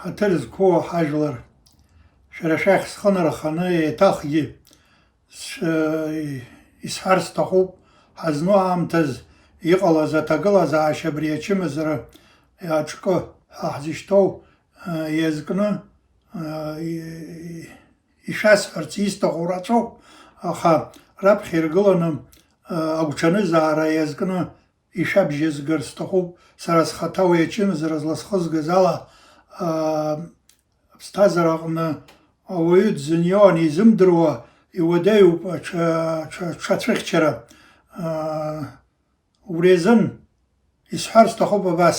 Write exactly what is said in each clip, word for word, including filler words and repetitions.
Ҳаҭыр зқәу ҳажәлар, шәара шәахь схы нарханы еиҭахгьы сшәы-, исҳәар сҭахуп, ҳазну аамҭаз иҟалаз аҭагылазаашьа абри ачымазара аҿкы ҳәа ҳзышьҭоу, а, иазкны, а, и-, ишәасҳәарц исҭаху рацәоуп, аха раԥхьа иргыланы, а, агәҽанызаара иазкны ишәабжьазгарц сҭахуп, сара схаҭа уи ачымазара зласхызгаз ала, аа, аԥсҭазаара аҟны ауаҩы дзынио анизымдыруа, иуадаҩуп аҽа-, аҽа-, аҽацәыхьчара. Аа, убри азын исҳәар сҭахуп абас,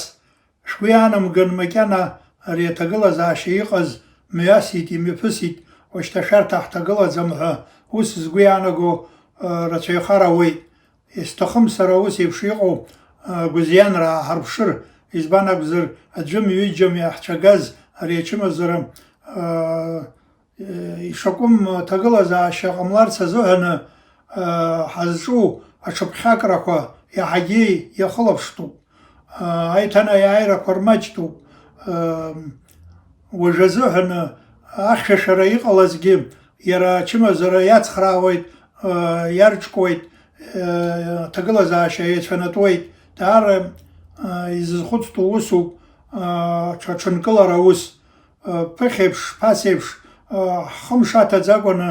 шәгәы иаанамган макьана ари аҭагылазаашьа иҟаз мҩасит, имҩаԥысит, уашьҭа шәарҭа ҳҭагылаӡам ҳәа ус згәы иаанаго, аа, рацәаҩхар ауеит. Исҭахым сара ус еиԥш иҟоу, а, гәызианра ааҳарԥшыр, избан акәзар, аӡәым-ҩыџьам иаҳцәагаз ари ачымазара, а, ишакәым аҭагылазаашьа ҟамларц азыҳәаны, а, ҳазҿу аҽыԥхьакрақәа иаҳагьы иахылаԥштәуп. А, аиҭанеиааирақәа рмаҷтәуп. А, уажә азыҳәаны ахьшәашәара иҟалазгьы иара ачымазара иацхраауеит, э, иарҿкуеит, э, аҭагылазаашьа еицәанатәуеит. Даара, э, изызхәыцтәу усуп, э, аҽ-, аҽынкылара аус. Э, ԥыхьеиԥш, ԥасеиԥш, э, ҳхымш аҭаӡакәаны,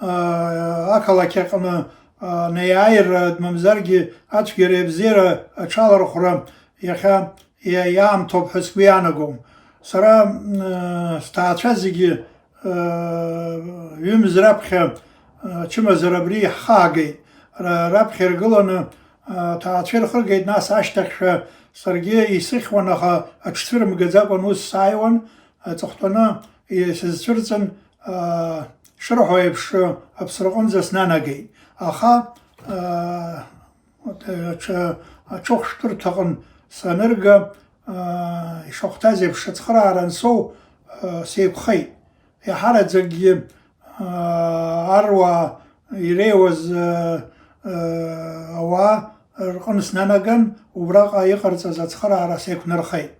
э, ақалақь аҟны, э, неиааира, мамзаргьы ацәгьара абзиара аҽалархәра иахьа иа-, иаамҭоуп ҳәа сгәы иаанагом. Сара, м, сҭаацәа зегьы, э, ҩымз раԥхьа, э, ачымазара абри иаҳхаагеит. Ра-, раԥхьа иргыланы, э, аҭаацәа ирхыргеит, нас ашьҭахьшәа саргьы исыхьуан, аха аҽцәырымгаӡакәан ус сааиуан, аҵыхәтәаны исызцәырҵын, э, шырҳәо еиԥш, Аԥсраҟынӡа снанагеит. Аха, э, Аҽы-, аҽыхәшәтәырҭаҟын санырга, аа, ишахәҭаз еиԥш ацхыраара ансоу, аа, сеиқәхеит. Еиҳараӡакгьы, аа, аруаа иреиуаз, аа, аа, ауаа рҟны снанаган, убраҟа иҟарҵаз ацхыраара сеиқәнархеит.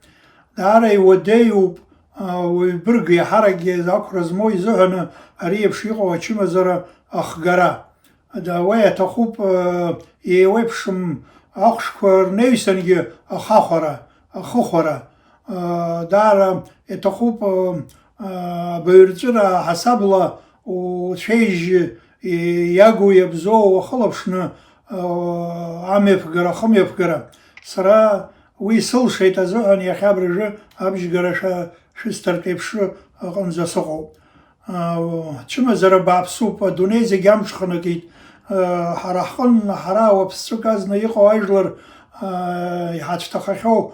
Даара иуадаҩуп, аа, уаҩ бырг иаҳаракгьы ақәра змоу изыҳәаны ари еиԥш иҟоу ачымазара ахгара. Да, уи аҭахуп, э, еиуеиԥшым ахәшәқәа рнаҩсангьы ахахәара, ахыхәара. Э, даара иҭахуп, э, э, абаҩрҵәыра ҳасабла уцәеижь, э, иагу иабзоу уахылаԥшны, э, амҩаԥгара, ахымҩаԥгара. Сара уи сылшеит азыҳәан иахьа абыржәы абжьгара шәа-, шәысҭартә еиԥш аҟынӡа сыҟоуп. Ачымазара бааԥсуп, адунеи зегь амҽханакит. Ҳара ҳҟын, ҳара уаԥсҵәык азна иҟоу ажәлар иҳацәҭахахьоу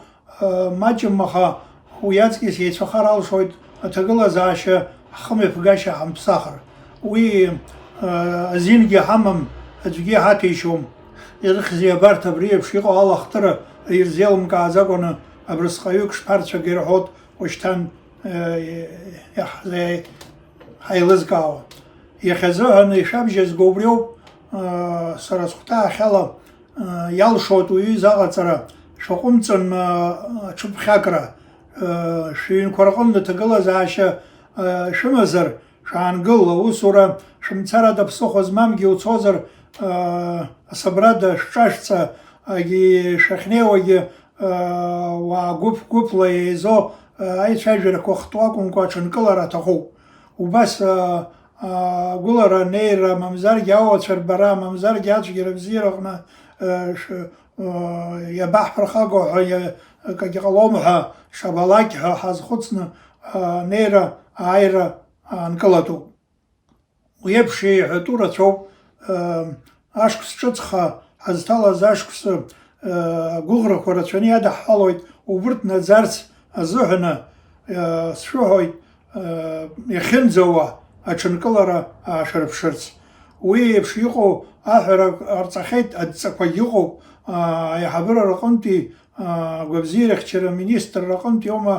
маҷым, аха уи аҵкьыс еицәахар алшоит аҭагылазаашьа ҳхымҩаԥгашьа ҳамԥсахыр. Уи азингьы ҳамам, аӡәгьы иҳаҭәеишьом. Ирыхьзеи абарҭ абри еиԥш иҟоу алахтыра ирзеилымкааӡакәаны абрысҟаҩык шԥарцәага ирҳәоит, ушьҭан, э, иаҳзеи-, ҳаилызкаауа. Иахьазыҳәан ишәабжьазго убриоуп, э, сара схәҭаахьала, э, иалшоит уаҩы изаҟаҵара, шәаҟәымҵын, э, аҽыԥхьакра, э, шәыҩнқәа рҟынтә аҭагылазаашьа, э, шәымазар, шәаангыл, аусура шәымцар ада ԥсыхәа змамгьы уцозар, э, асабрада шәҿашәҵа, агьи шәахьнеиуагьы, уаа гәыԥ-гәыԥла еизо, аицәажәарақәа хтуа акәымкәа аҽынкылара аҭахуп. Убас, агәылара анеира, мамзаргьы ауацәа рбара, мамзаргьы ацәгьара бзиараҟны, ш-, иабаҳԥырхагоу ҳәа, акагьы ҟалом ҳәа, шабалак ҳәа ҳазхәыцны, анеира, ааира аанкылатәуп. Уи еиԥш еиҳәатәу рацәоуп, э, ашықәс ҿыцха ҳазҭалаз ашықәс, э, агәыӷрақәа рацәаны иадаҳҳәалоит, убырҭ наӡарц азыҳәаны, э, сшәыҳәоит, э, иахьынӡауа аҽынкылара аашәырԥшырц. Уи еиԥш иҟоу аҳәара ҟарҵахьеит, адҵақәагь ыҟоуп, а, аиҳабыра рҟынтәи агәабзиарахьчара аминистрра аҟынтә иоума,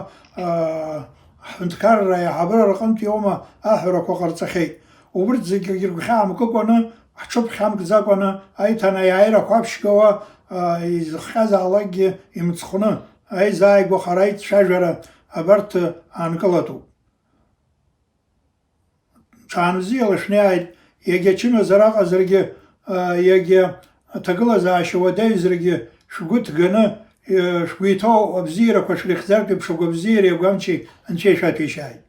ҳҳәынҭқарра аиҳабыра рҟынтә иоума аҳәарақәа ҟарҵахьеит. Убырҭ зегьы иргәхьаамкыкәаны, ҳҽыԥхьамкӡакәаны, аиҭанеиааирақәа аԥшьгауа, изыхҟьазаалакгьы имцхәны, аизааигәахара, аицәажәара абарҭ аанкылатәуп. Ҽаанбзиала шәнеиааит, иагьа чымазара аҟазаргьы, иагьа аҭагылазаашьа уадаҩзаргьы, шәгәы ҭганы, шәгәы иҭоу абзиарақәа шәрыхьӡартә еиԥш, агәабзиареи агәамчи Анцәа ишәаҭәеишьааит.